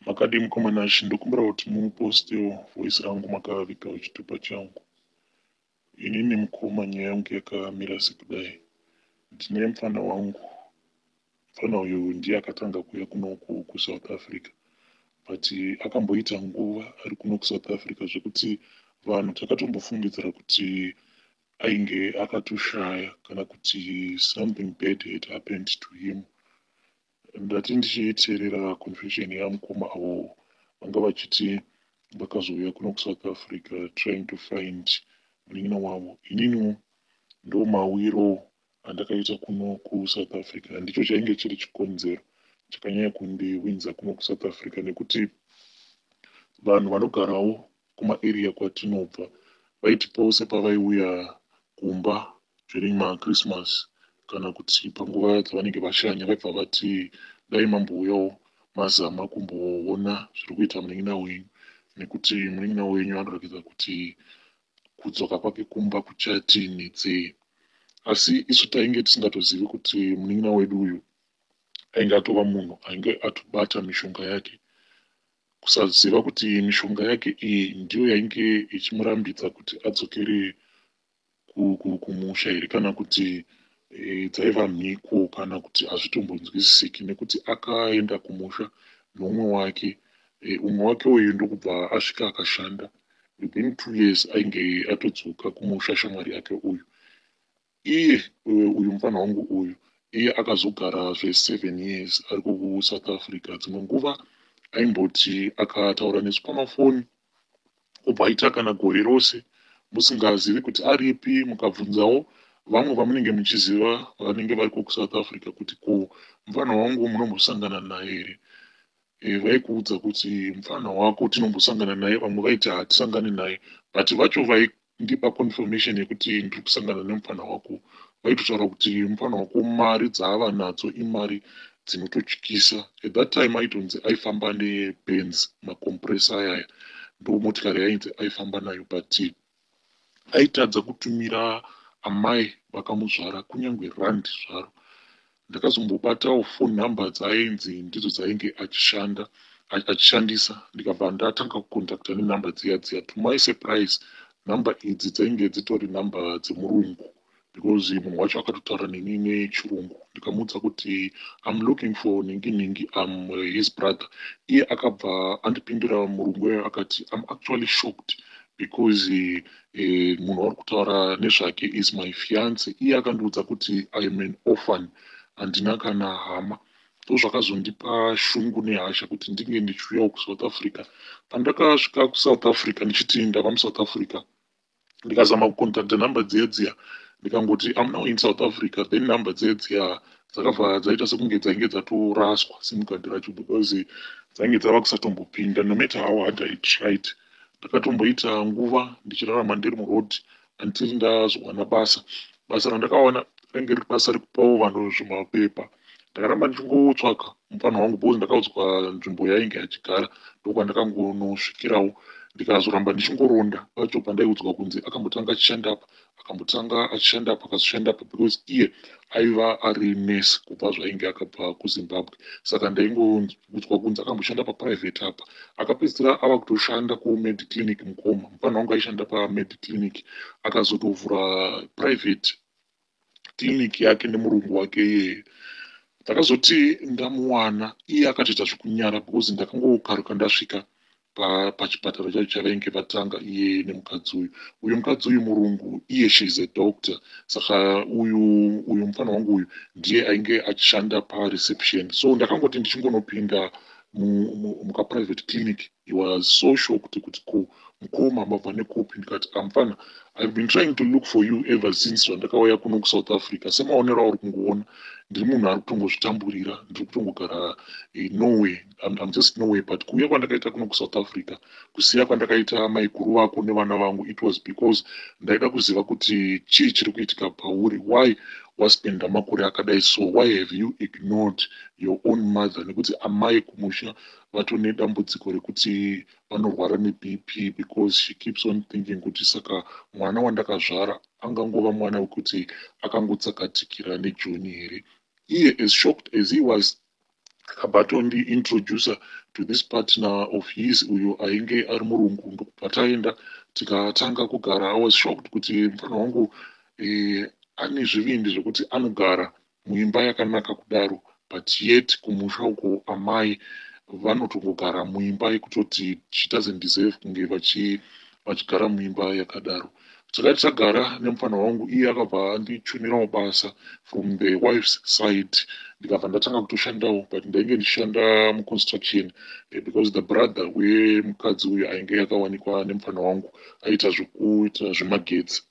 Makadii mukoma Nash, ndokumbira kuti mupostewo voice rangu makavigawo chitupa changu. Inini mukoma nyaya yangu yakamira sekudai. Ndine mufana wangu. Mufana uyu ndiye akatanga kuuya kunoku kuSouth Africa. But akamboita nguva ari kuno kuSouth Africa zvekuti vanhu takatombofungidzira kuti ainge akatoshaya kana kuti something bad had happened to him. Ndati ndichiteerera confession yamukoma avo vanga vachiti vakazouya kuno kuSouth Africa trying to find munin'ina wavo. Ininiwo ndomawiro andakaita kuno kuSouth Africa. Ndicho chainge chiri chikonzero chakanyanya kundiwinza kuno kuSouth Africa nekuti vanhu vanogarawo kumaarea kwatinobva vaiti pose pavaiuya kumba during maChristmas kana kuti panguva dzavanenge vashanya vaibva vati dai mambouyawo mazama kumboona zviri kuita munin'ina wenyu nekuti munin'ina wenyu anoratidza kuti kudzoka kwake kumba kuchati netsei. Asi isu tainge tisingatozivi kuti munin'ina wedu uyu ainge atova munhu ainge atobata mishonga yake. Kusaziva kuti mishonga yake iyi ndiyo yainge ichimurambidza kuti adzokere kumusha here kana kuti dzaiva mhiko kana kuti hazvitombonzwisisiki nekuti akaenda kumusha neumwe wake. Umwe wake uyu ndokubva asvika akashanda. Within 2 years ainge atodzoka kumusha shamwari yake uyu. Iye uyu mufana wangu uyu iye akazogara zve7 years ari kuSouth Africa. Dzimwe nguva aimboti akataura nesu pamafoni obva aita kana gore rose musingazivi kuti aripi. Mukabvunzawo vamwe vamunenge muchiziva vanenge variko kuSouth Africa kuti ko mufana wangu munombosangana naye here, vaikuudza kuti mufana wako tinombosangana naye. Vamwe vaiti hatisangani naye, but vacho vaindipa confirmation yekuti ndiri kusangana nemufana wako vaitotaura kuti mufana wako mari dzaava nadzo imari dzinototyisa. At that time aitonzi aifamba neBenz maCompressor ayaya, ndo motikari yainzi aifamba nayo, but aitadza kutumira amai vakamuzvara kunyange rand zvaro. Ndakazombobatawo phone number dzaainzi ndidzo dzainge achishanda achishandisa, ndikabva ndatanga kucontacta nenhamba dziya dziya. To my surprise, nhamba idzi dzainge dzitori nhamba dzemurungu because munhu wacho akatotaura neni nechirungu. Ndikamuudza kuti I'm looking for ningi ningi, I'm his brother. Iye akabva andipindura murungu iyoyo akati, "I'm actually shocked because munhu wari kutaura nezvake is my fiance." Iye akandiudza kuti I'm an orphan, handina kana hama. Ndo zvakazondipa shungu nehasha kuti ndinge ndichiuyawo kuSouth Africa. Pandakasvika kuSouth Africa ndichiti ndava muSouth Africa, ndikazama kucontacta nhamba dziya dziya, ndikangoti I'm now in South Africa, then nhamba dziya dziya dzakabva dzaita sekunge dzainge dzatoraswa SIM card racho because dzainge dzava kusatombopinda no matter how hard I tried. Ndakatomboita nguva ndichirarama ndiri muroad until ndazowana basa. Basa randakawana rainge riri basa rekupawo vanhu zvimapepa. Ndakaramba ndichingotsvaka mufana wangu because ndakaudzwa nzvimbo yainge achigara, ndokwandakangonosvikirawo. Ndikazoramba ndichingoronda pacho pandaiudzwa kunzi akambotanga achishanda apa, akambotanga achishanda apa, akazoshanda apa, because iye aiva ari nurse kubva zvainge akabva kuZimbabwe. Saka ndaingoudzwa kunzi akamboshanda paprivate apa, akapedzisira ava kutoshanda kuMediclinic. Mukoma, mufana wangu aishanda paMediclinic, akazotovhura private clinic yake nemurungu wake iyeye. Ndakazoti ndamuwana, iye akatoita zvekunyara because ndakangokaruka ndasvika pachipatara chacho chavainge vatanga iye nemukadzi uyu. Uyu mukadzi uyu murungu iye, she is a doctor. Saka uyu mufana wangu uyu ndiye ainge achishanda pareception. So ndakangoti ndichingonopinda mukaprivate clinic, he was so shocked kuti ko mukoma mabva nekupi? Ndikati, "Amfana, I've been trying to look for you ever since zvandakauya kuno kuSouth Africa. Semaonero auri kungoona, ndiri munhu ari kutongozvitamburira, ndiri kutongogara nowhere. I'm just nowhere, but kuuya kwandakaita kuno kuSouth Africa, kusiya kwandakaita maiguru vako nevana vangu, it was because ndaida kuziva kuti chii chiri kuitika pauri. Why waspenda makore akadai? So why have you ignored your own mother?" Nekuti amai kumusha vatone dambudziko rekuti vanorwara neBP because she keeps on thinking kuti saka mwana wandakazvara angangova mwana wekuti akangotsakatikira nejoni here? Iye, as shocked as he was, Akabva atondiintroducer to this partner of his, uyo ainge ari murungu. Ndokubva taenda, tikatanga kugara. I was shocked kuti mufana wangu ane zvivindi zvekuti anogara muimba yakanaka kudaro, but yet kumusha uko amai vanotongogara muimba yekutoti she doesn't deserve kunge vachigara muimba yakadaro. Takati tagara nemufana wangu, iye akabva andichunirawo basa from the wife's side, ndikabva ndatanga kutoshandawo, but ndainge ndichishanda muconstruction, because the brother wemukadzi uyu ainge akawanikwa nemufana wangu aita zvokuita zvemagetsi.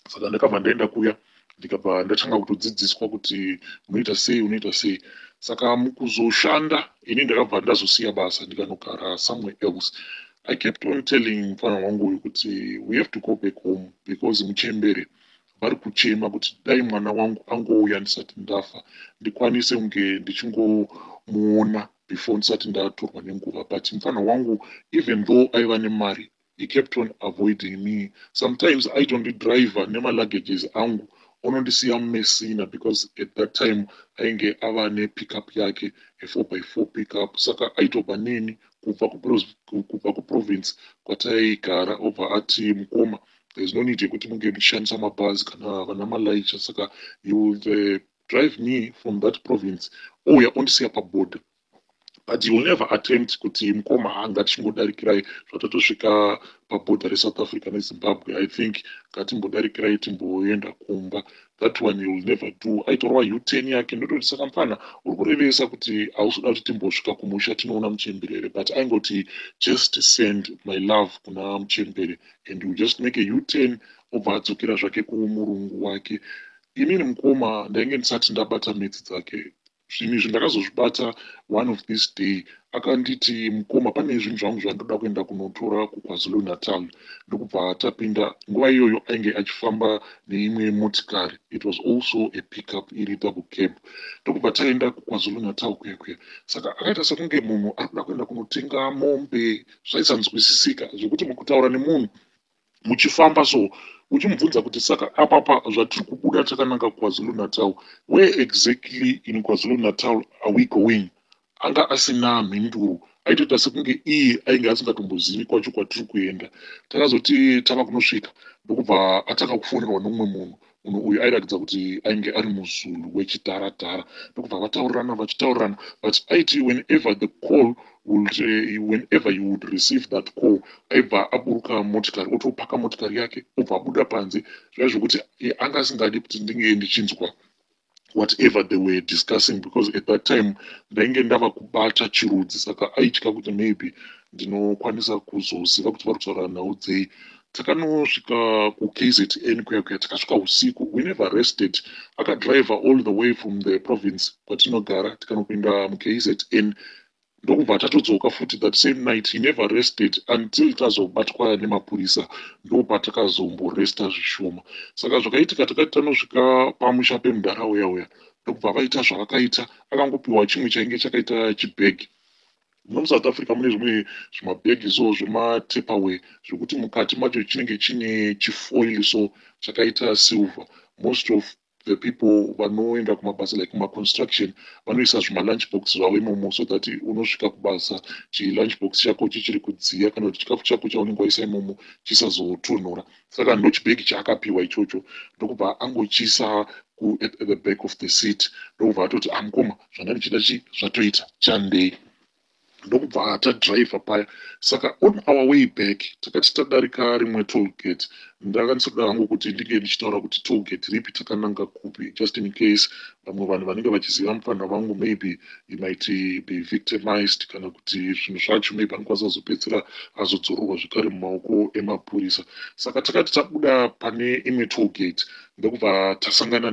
Saka ndakabva ndaenda kuya, ndikabva ndatanga kutodzidziswa kuti unoita sei, unoita sei. Saka mukuzoshanda, ini ndakabva ndazosiya basa, ndikanogara somewhere else. I kept on telling mufana wangu uyu kuti we have to go back home, because muchembere vari kuchema kuti dai mwana wangu angouya ndisati ndafa, ndikwanise kunge ndichingomuona before ndisati ndatorwa nenguva. But mufana wangu, even though aiva nemari, he kept on avoiding me. Sometimes aitondidriver nemaluggages angu, onondisiya muMessina, because at that time ainge ava nepickup yake, a4 by 4 pickup. Saka aitobva neni kubva kuprovince kwataigara, obva ati, "Mukoma, there is no need yekuti munge muchishandisa mabhazi kana vana malaicha." Saka he would drive me from that province, ouya ondisiya paborder, but he will never attempt kuti, "Mukoma, ngatichingodarikirai, zvatatosvika pabhodha reSouth Africa neZimbabwe, I think ngatimbodarikirai timboenda kumba." That one he will never do. Aitorwa U-turn yake. Ndototi, "Saka mufana, uri kurevesa kuti hausi kuti timbosvika kumusha tinoona muchembere here?" But aingoti, "Just send my love kuna muchembere," and he will just make a U-turn, obva adzokera zvake kumurungu wake. Inini mukoma, ndainge ndisati ndabata maths dzake. Zvinhu izvi ndakazozvibata one of this day. Akanditi, "Mukoma, pane zvinhu zvangu zvandoda kuenda kunotora kuKwaZulu Natal." Ndokubva tapinda. Nguva iyoyo ainge achifamba neimwe motikari. It was also a pickup iri double cab. Ndokubva taenda kuKwaZulu Natal kuya kuya. Saka akaita sekunge munhu ari kuda kuenda kunotenga mombe. Zvaisanzwisisika zvekuti mukutaura nemunhu muchifamba so, uchimubvunza kuti, "Saka apapa zvatiri kubuda takananga kuKwaZulu Natal, where exactly in KwaZulu Natal are we going?" Anga asina mhinduro. Aitoita sekunge iye ainge asingatombozivi kwacho kwatiri kuenda. Takazoti tava kunosvika, ndokubva atanga kufonerwa nomumwe munhu. Munhu uyu airatidza kuti ainge ari muZulu wechitaratara. Ndokubva vataurirana, vachitaurirana, but aiti whenever the call would, whenever you would receive that call, aibva aburuka motikari, otopaka motikari yake, obva abuda panze. Zvaiva zvokuti anga asingadi kuti ndinge ndichinzwa whatever they were discussing, because at that time ndainge ndava kubata chirudzi. Saka aitya kuti maybe ndinokwanisa kuzoziva kuti vari kutaura nhau dzei. Takanosvika kuKZN kuya kuya, takasvika usiku. We never rested. Akadriver all the way from the province kwatinogara, tikanopinda muKZN, ndokubva tatodzoka futi that same night. He never rested until tazobatwa nemapurisa, ndopatakazomboresta zvishoma. Saka zvakaitika, takati tanosvika pamusha pemudhara uya uya, ndokubva vaita zvavakaita. Akangopiwa chimwe chainge chakaita chibhegi. Muno muSouth Africa mune zvimwe zvimabhegi so, zvemaTupperware, zvekuti mukati macho chinenge chine chifoil so chakaita silver. Most of the people vanoenda kumabasa like kumaconstruction vanoisa zvimalunch box zvavo imomo, so that unosvika kubasa chilunch box chako chichiri kudziya, kana kuti chikafu chako chaunenge waisa imomo chisazotonhora. Saka ndo chibhegi chaakapiwa ichocho. Ndokubva angochiisa at the back of the seat, ndokubva atoti, "Amukoma, zvanga ndichida chi zvatoita, chandei." Ndokubva tadhiraivha paya. Saka on our way back, takati tadarika rimwe tollgate. Ndanga ndisikuda hangu kuti ndinge ndichitaura kuti tollgate ripi, takananga kupi, just in case vamwe vanhu vanenge vachiziva mufanira vangu, maybe he might be victimized, kana kuti zvinhu zvacho maybe anokwanisa kuzopedzisira azodzororwa zvekare mumaoko emapurisa. Saka takati tabuda pane imwe tollgate, ndokubva tasangana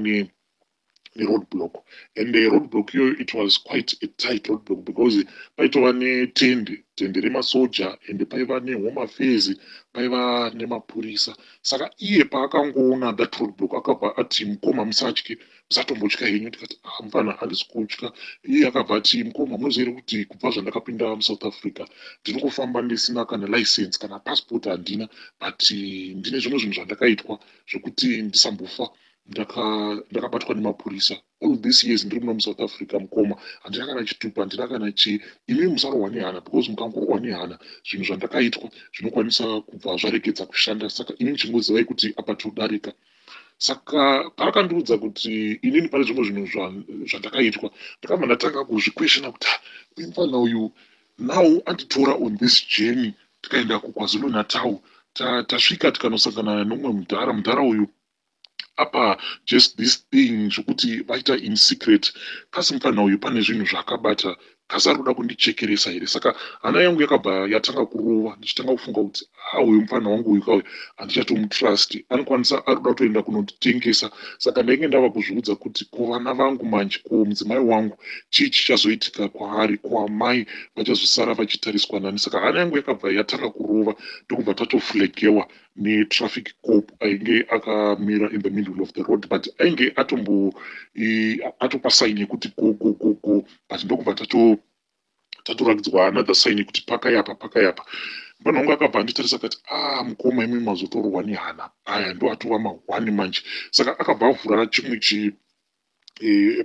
neroad block. And the road block iyoyo, it was quite a tight road block, because paitova netende, tende remasoja, and paiva nehome affairs, paiva nemapurisa. Saka iye paakangoona that road block, akabva ati, "Mukoma, musatye, musatombotya henyu." Tikati, "Ah, mufana, handisi kutya." Iye akabva ati, "Mukoma, munoziva here kuti kubva zvandakapinda muSouth Africa ndiri kufamba ndisina kana license, kana passport handina, but ndine zvimwe zvinhu zvandakaitwa zvekuti ndisambofa Ndakabatwa nemapurisa. All this years ndiri muno muSouth Africa, mukoma, handina kana chitupa, handina kana chii. Imi musarohwa nehana, because mukangorohwa nehana, zvinhu zvandakaitwa zvinokwanisa kubva zvaregedza kushanda. Saka imi muchingozivai kuti apa todarika. Saka paakandiudza kuti inini pane zvimwe zvinhu zvandakaitwa, ndakabva ndatanga kuzviquestiona kuti, "Ah, uyu mufana uyu now anditora on this journey, tikaenda kuKwaZulu Natal, tasvika tikanosangana nomumwe mudhara. Mudhara uyu apa just this thing zvokuti vaita in secret, kasi mufana uyu pane zvinhu zvaakabata, kasi ari kuda kundichekeresa here?" Saka hana yangu yakabva yatanga kurova, ndichitanga kufunga kuti, "Ha, uyu mufana wangu uyu kauyu handichatomutrust, anokwanisa ari kuda kutoenda kunonditengesa." Saka ndainge ndava kuzviudza kuti, "Ko vana vangu manje? Ko mudzimai wangu? Chii chichazoitika kwaari? Kwamai vachazosara vachitariswa nani?" Saka hana yangu yakabva yatanga kurova, ndokubva tatoflagewa netraffic cop ainge akamira in the middle of the road, but ainge atombo atopa sign yekuti go, go, go, go, but ndokubva tatoratidzwa another sign yekuti pakayapa, pakayapa. Mufana wangu akabva anditarisa akati, "A, mukoma, imi mazotorwa nehana, aya ndo atova mahwani manje." Saka akabva avhura chimwe chi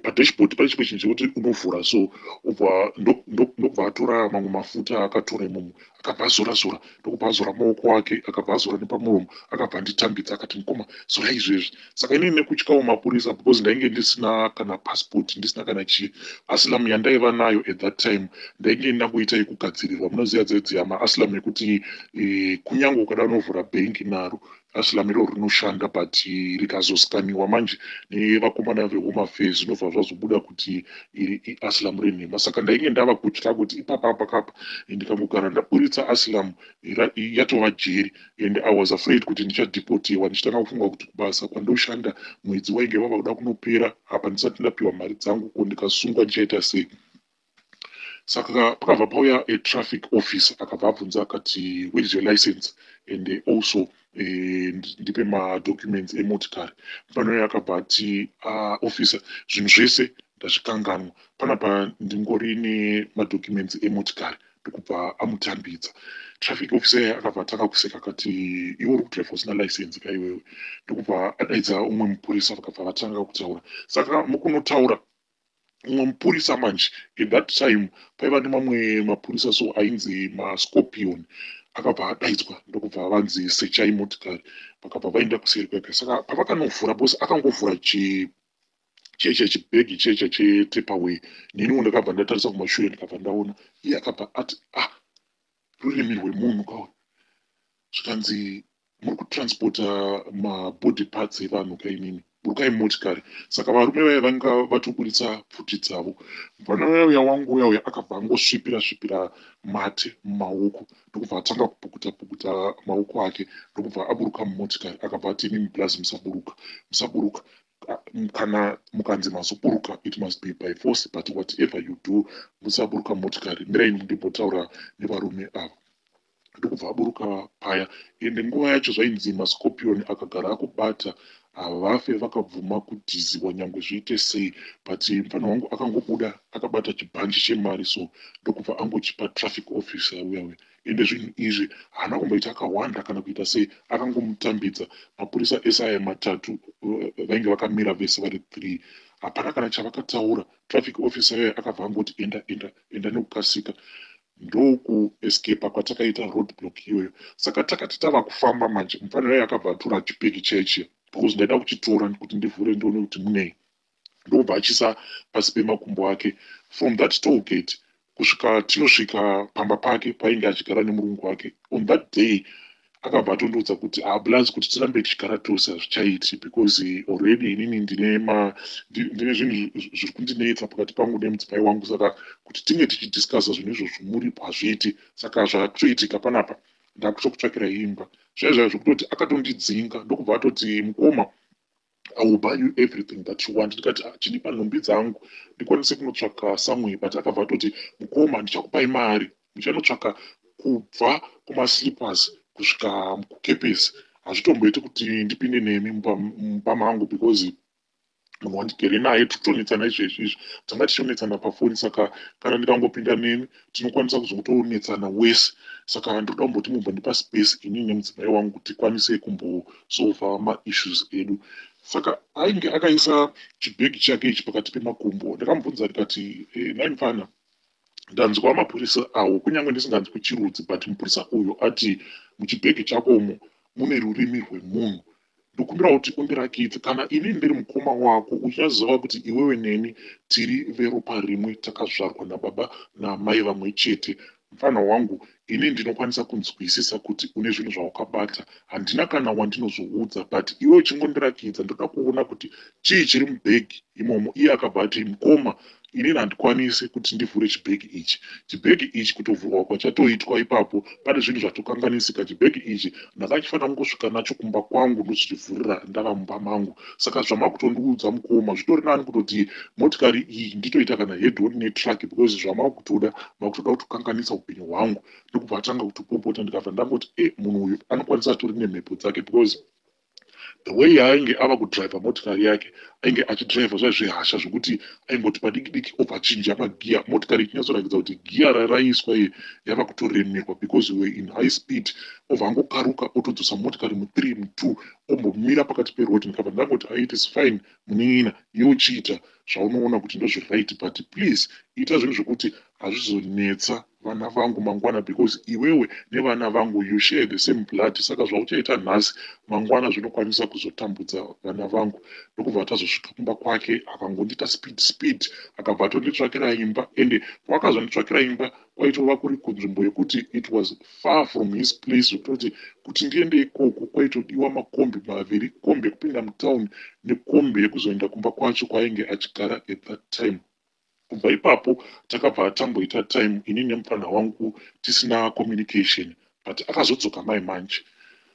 padashboard, pane chimwe chinhu chekuti unovhura so, obva ndokubva atora mamwe mafuta, akatora imomo, akabva azora zora, ndokubva azora maoko ake, akabva azora nepamuromo, akabva anditambidza, akati, "Mukoma, zorai izvezvi." Saka inini nekutyawo mapurisa, because ndainge ndisina kana passport, ndisina kana chii, asylum yandaiva nayo at that time ndainge ndangoita yekugadzirirwa. Munoziva dzedziya maasylum ekuti kunyange ukada unovhura bhengi naro, asylum iro rinoshanda, but rikazoskaniwa manje nevakomana veHome Affairs, zvinobva zvazobuda kuti iri iasylum renhema. Saka ndainge ndava kutya kuti ipapa pakapa ndikangogara ndaburitsa asylum, yatova jeri, and I was afraid kuti ndichadeportiwa. Ndichitanga kufunga kuti kubasa kwandoshanda, mwedzi wainge wava kuda kunopera, apa ndisati ndapiwa mari dzangu, ko ndikasungwa ndichaita sei? Saka pakabva pauya atraffic officer, akabva abvunza akati, "Where is your license? And also ndipe madocuments emotikari." Mufana akabva ati, "Officer, zvinhu zvese ndazvikanganwa panapa, ndingori nemadocuments emotikari." Ndokubva amutambidza. Traffic officer iye akabva atanga kuseka akati, "Iwe uri kudhiraivha usina license ka iwewe?" Ndokubva adaidza umwe mupurisa, vakabva vatanga kutaura. Saka mukunotaura umwe mupurisa manje, at that time paiva nemamwe mapurisa so ainzi mascorpion, akabva adaidzwa, ndokubva vanzi, "Sechai motikari." Vakabva vaenda kuseri kwake. Saka pavakanovhura, because akangovhura chi cheche chibhegi cheche chetupperware, neniwo ndakabva ndatarisa kumashure, ndikabva ndaona. Iye akabva ati, "Ah, rurimi rwemunhu kauyu." Zvikanzi, "Muri kutransporta mabody parts evanhu kainini, burukai motikari." Saka varume vaya vanga vatoburitsa pfuti dzavo. Mufana uya wangu uya uya akabva angosvipira svipira mate mumaoko, ndokubva atanga kupukuta pukuta maoko ake, ndokubva aburuka mumotikari. Akabva ati, "Inini plus musaburuka, musaburuka. Kana mukanzi mazoburuka, it must be by force, but whatever you do, musaburuka motikari. Mirai ndimbotaura nevarume ava." Ndokubva aburuka paya. Ende nguva yacho zvainzi mascorpion akagara akubata, havafe vakabvuma kudhiziwa nyangwe zviite sei. But mufana wangu akangobuda akabata chibhanji chemari so, ndokubva angochipa traffic officer uya uya. Ende zvinhu izvi haana kumboita akawanda kana kuita sei, akangomutambidza. Mapurisa ese aya matatu vainge vakamira vese vari three, hapana kana chavakataura. Traffic officer uya akabva angoti, "Enda, enda, enda nekukasika." Ndokuescapa kwatakaita road block iyoyo. Saka takati tava kufamba manje, mufanira iye akabva atora chipeki cheche, because ndaida kuchitora kuti ndivhure ndione kuti munei, ndobva achisa pasi pemakumbo ake. From that toll gate kusvika tinosvika pamba pake painge achigara nemurungu wake on that day, akabva atondiudza kuti, "Ablas, kuti tirambe tichigara tose hazvichaiti, because already inini ndine zvinhu zviri kundinetsa pakati pangu nemudzimai wangu. Saka kuti tinge tichidiscussa zvinhu izvozvo muripo hazviiti. Saka zvakutoitika panapa, ndakutokutsvakirai imba." Zvaizvai zvokutoti akatondidzinga, ndokubva atoti, "Mukoma, I will buy you everything that you want." Ndikati, "Ah, chindipa nhumbi dzangu ndikwanise kunotsvaka somewhere." But akabva atoti, "Mukoma, ndichakupai mari, muchanotsvaka kubva kumaslippers kusvika kukepesi. Hazvitomboiti kuti ndipinde nemi mumba mangu, because munhu wandigere naye tikutonetsana izvezvi izvi, tanga tichionetsana pafoni. Saka kana ndikangopinda nemi, tinokwanisa kuzotonetsana wese. Saka ndoda kumboti mumbondipa space, inini nemudzimai wangu tikwanise kumbosolva maissues edu." Saka ainge akaisa chibhegi chake ichi pakati pemakumbo. Ndakamubvunza ndikati, "Nhai mufana, ndanzwa mapurisa awo, kunyange ndisinganzwi chirudzi, but mupurisa uyu ati muchibhegi chako umo mune rurimi rwemunhu. Ndokumbira kuti undirakidze. Kana ini ndiri mukoma wako, uchaziva kuti iwewe neni tiri veropa rimwe, takazvarwa nababa naamai vamwe chete. Mufana wangu, ini ndinokwanisa kunzwisisa kuti une zvinhu zvawakabata. Handina kana wandinozoudza, but iwe uchingondirakidza, ndoda kuona kuti chii chiri mubhegi imomo." Iye akabva ati, "Mukoma, inini handikwanisi kuti ndivhure chibhegi ichi. Chibhegi ichi kutovhurwa kwachatoitwa ipapo pane zvinhu zvatokanganisika. Chibhegi ichi ndakachifanira kungosvika nacho kumba kwangu, ndochichivhurira ndava mumba mangu. Saka zvamakutondiudza mukoma, zvitori nani kutoti motikari iyi nditoita kana head on netruck, because zvamakutoda, makutoda kutokanganisa upenyu hwangu." Ndokubva atanga kutopopota. Ndikabva ndangoti, "E, munhu uyu anokwanisa atori nemhepo dzake," because the way yaainge ava kudhiraivha motikari yake, ainge achidhiraivha zva zvehasha, zvokuti aingoti padiki diki obva achinja magiya, motikari ichinyatsoratidza kuti giya raraiswa iyi yava kutoremerwa because we were in high speed. Obva angokaruka, otodzosa motikari mu3, mu2, ombomira pakati peroad. Ndikabva ndangoti, "It is fine, munin'ina, iwe uchiita zvaunoona kuti ndozviright, but please ita zvinhu zvokuti hazvizonetsa vana vangu mangwana, because iwewe nevana vangu, you share the same blood. Saka zvauchaita nhasi, mangwana zvinokwanisa kuzotambudza vana vangu." Ndokubva tazosvika kumba kwake, akangondiita speed speed, akabva atonditsvakira imba. Ende kwakazonditsvakira imba kwaitova kuri kunzvimbo yekuti it was far from his place, zvekutoti kuti ndiende ikoko kwaitodiwa makombi maviri, kombi yekupinda mutauni nekombi yekuzoenda kumba kwacho kwaainge achigara at that time. Kubva ipapo takabva tamboita time ini nemufana wangu tisina communication, but akazodzoka mai manje.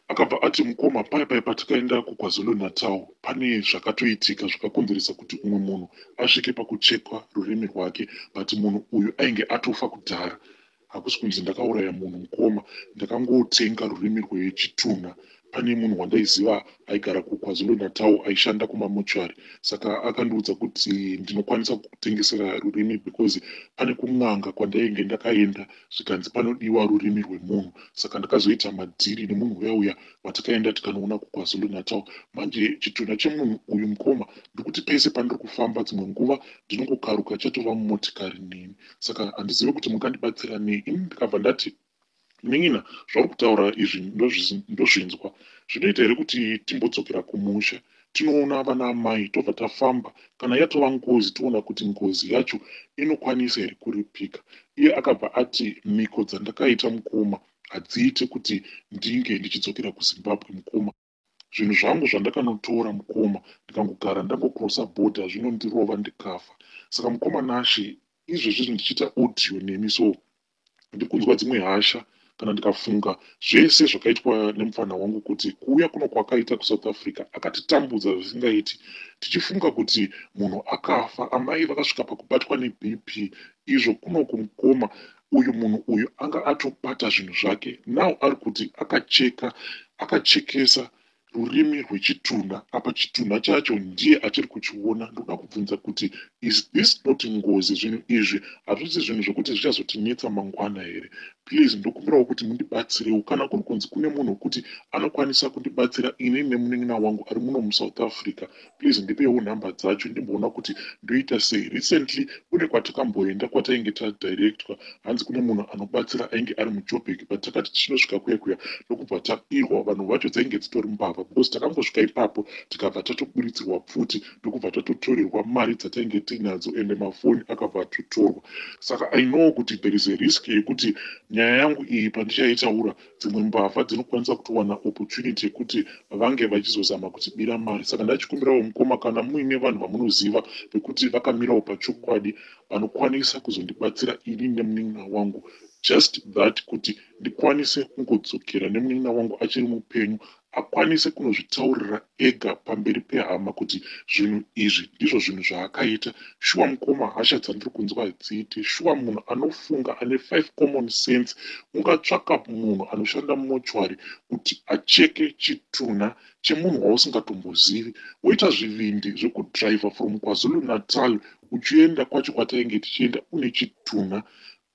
Akabva ati, "Mukoma, pai pai patakaenda kuKwaZulu Natal pane zvakatoitika zvakakonzeresa kuti umwe munhu asvike pakuchekwa rurimi rwake, but munhu uyu ainge atofa kudhara. Hakusi kunzi ndakauraya munhu, mukoma. Ndakangotenga rurimi rwechitunha. Pane munhu wandaiziva aigara kuKwaZulu Natal, aishanda kumamochari, saka akandiudza kuti ndinokwanisa kutengesera rurimi, because pane kun'anga kwandainge ndakaenda, zvikanzi panodiwa rurimi rwemunhu. Saka ndakazoita madhiri nemunhu uya uya watakaenda tikanoona kuKwaZulu Natal. Manje chitunha chemunhu uyu, mukoma, ndikuti pese pandiri kufamba, dzimwe nguva ndinongokaruka chatova mumotikari neni. Saka handizivi kuti mungandibatsira nei." Ini ndikabva ndati, "Munin'ina, zvauri kutaura izvi ndozvinzwa. Zvinoita here kuti timbodzokera kumusha, tinoona vana amai, tobva tafamba? Kana yatova ngozi, toona kuti ngozi yacho inokwanisa here kuripika?" Iye akabva ati, "Mhiko dzandakaita, mukoma, hadziite kuti ndinge ndichidzokera kuZimbabwe, mukoma. Zvinhu zvangu zvandakanotora, mukoma, ndikangogara ndangocrossa bhodha, zvinondirova ndikafa." Saka mukoma Nashe, izvezvi ndichiita audio nemi, so ndiri kunzwa dzimwe hasha kana ndikafunga zvese zvakaitwa nemufana wangu, kuti kuuya kuno kwakaita kuSouth Africa akatitambudza zvisingaiti, tichifunga kuti munhu akafa. Amai vakasvika pakubatwa neBP. Izvo kuno kumukoma uyu, munhu uyu anga atobata zvinhu zvake. Now ari kuti akacheka, akachekesa rurimi rwechitunha. Apa chitunha chacho ndiye achiri kuchiona. Ndoda kubvunza kuti, is this not ngozi? Zvinhu izvi hazvisi zvinhu zvokuti zvichazotinetsa mangwana here? Please, ndokumbirawo kuti mundibatsirewo, kana kuri kunzi kune munhu wekuti anokwanisa kundibatsira ini nemunin'ina wangu ari muno muSouth Africa. Please ndipewo nhamba dzacho, ndimboona kuti ndoita sei. Recently kune kwatakamboenda kwatainge tadirectwa, hanzi kune munhu anobatsira ainge ari muJobek, but takati tichinosvika kuya kuya, ndokubva tabirwa. Vanhu vacho dzainge dzitori mbavha, because takangosvika ipapo tikabva tatoburitsirwa pfuti, ndokubva tatotorerwa mari dzatainge tiinadzo, ende mafoni akabva atotorwa. Saka I know kuti there is a risk yekuti nyaya yangu iyi pandichaitaura, dzimwe mbavha dzinokwanisa kutowana opportunity yekuti vange vachizozama kutibira mari. Saka ndachikumbirawo mukoma, kana muine vanhu vamunoziva vekuti vakamirawo pachokwadi, vanokwanisa kuzondibatsira ini nemunin'ina wangu, just that kuti ndikwanise kungodzokera nemunin'ina wangu achiri mupenyu, akwanise kunozvitaurira ega pamberi pehama kuti zvinhu izvi ndizvo zvinhu zvaakaita. Shuwa mukoma, hasha dzandiri kunzwa hadziiti. Shuwa, munhu anofunga ane five common sense ungatsvaka munhu anoshanda mumochwari kuti acheke chitunha chemunhu wausingatombozivi, woita zvivindi zvekudhiraivha from KwaZulu Natal uchienda kwacho kwatainge tichienda une chitunha?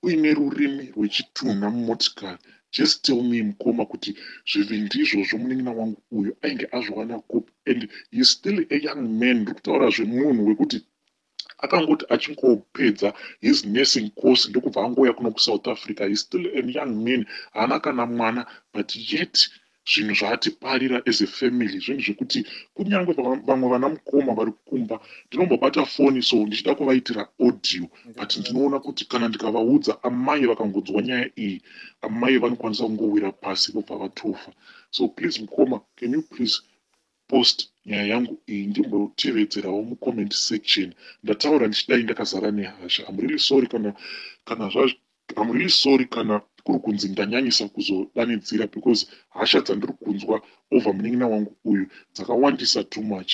Uine rurimi rwechitunha mumotikari. Just tell me, mukoma, kuti zvivindi izvozvo munin'ina wangu uyu ainge azviwana kupi? And he still a young man. Ndiri kutaura zvemunhu wekuti akangoti achingopedza his nursing course, ndokubva angouya kuno kuSouth Africa. He still a young man, haana kana mwana, but yet zvinhu zvaatiparira as a family, zvinhu zvekuti kunyange vamwe vana mukoma vari kumba, ndinombobata foni so ndichida kuvaitira audio, but ndinoona kuti kana ndikavaudza, amai vakangonzwa nyaya iyi, amai vanokwanisa kungowira pasi vobva vatofa. So please, mukoma, can you please post nyaya yangu iyi, ndimbotevedzerawo mucomment section? Ndataura ndichidai ndakazara nehasha. I'm really sorry kana I'm really sorry kana kuri kunzi ndanyanyisa kuzodanidzira, because hasha dzandiri kunzwa over munin'ina wangu uyu dzakawandisa too much.